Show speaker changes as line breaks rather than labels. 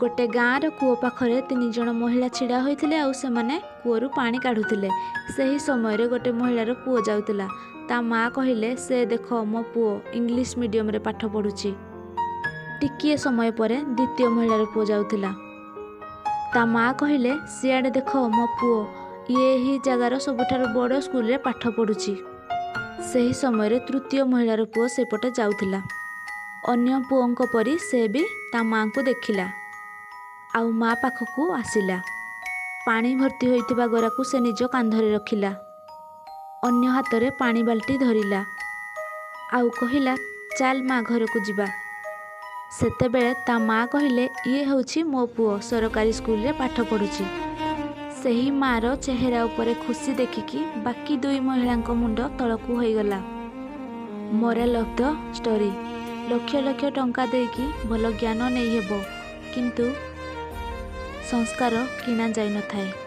ଗୋଟେ ଗାଁର କୂଅ ପାଖରେ ତିନି ଜଣ ମହିଳା ଛିଡ଼ା ହୋଇଥିଲେ ଆଉ ସେମାନେ କୂଅରୁ ପାଣି କାଢ଼ୁଥିଲେ। ସେହି ସମୟରେ ଗୋଟେ ମହିଳାର ପୁଅ ଯାଉଥିଲା। ତା ମା କହିଲେ, ସେ ଦେଖ, ମୋ ପୁଅ ଇଂଲିଶ ମିଡ଼ିୟମରେ ପାଠ ପଢ଼ୁଛି। ଟିକିଏ ସମୟ ପରେ ଦ୍ୱିତୀୟ ମହିଳାର ପୁଅ ଯାଉଥିଲା। ତା ମା କହିଲେ, ସିଆଡ଼େ ଦେଖ, ମୋ ପୁଅ ଇଏ ଏହି ଜାଗାର ସବୁଠାରୁ ବଡ଼ ସ୍କୁଲରେ ପାଠ ପଢ଼ୁଛି। ସେହି ସମୟରେ ତୃତୀୟ ମହିଳାର ପୁଅ ସେପଟେ ଯାଉଥିଲା। ଅନ୍ୟ ପୁଅଙ୍କ ପରି ସେ ବି ତା ମାଙ୍କୁ ଦେଖିଲା ଆଉ ମା ପାଖକୁ ଆସିଲା। ପାଣି ଭର୍ତ୍ତି ହୋଇଥିବା ଗରାକୁ ସେ ନିଜ କାନ୍ଧରେ ରଖିଲା, ଅନ୍ୟ ହାତରେ ପାଣି ବାଲ୍ଟି ଧରିଲା ଆଉ କହିଲା, ଚାଲ ମା, ଘରକୁ ଯିବା। ସେତେବେଳେ ତା ମା କହିଲେ, ଇଏ ହେଉଛି ମୋ ପୁଅ, ସରକାରୀ ସ୍କୁଲରେ ପାଠ ପଢ଼ୁଛି। ସେହି ମାର ଚେହେରା ଉପରେ ଖୁସି ଦେଖିକି ବାକି ଦୁଇ ମହିଳାଙ୍କ ମୁଣ୍ଡ ତଳକୁ ହୋଇଗଲା। Moral of the story, lakh lakh ଟଙ୍କା ଦେଇକି ଭଲ ଜ୍ଞାନ ନେଇହେବ, କିନ୍ତୁ ସଂସ୍କାର କିଣା ଯାଇନଥାଏ।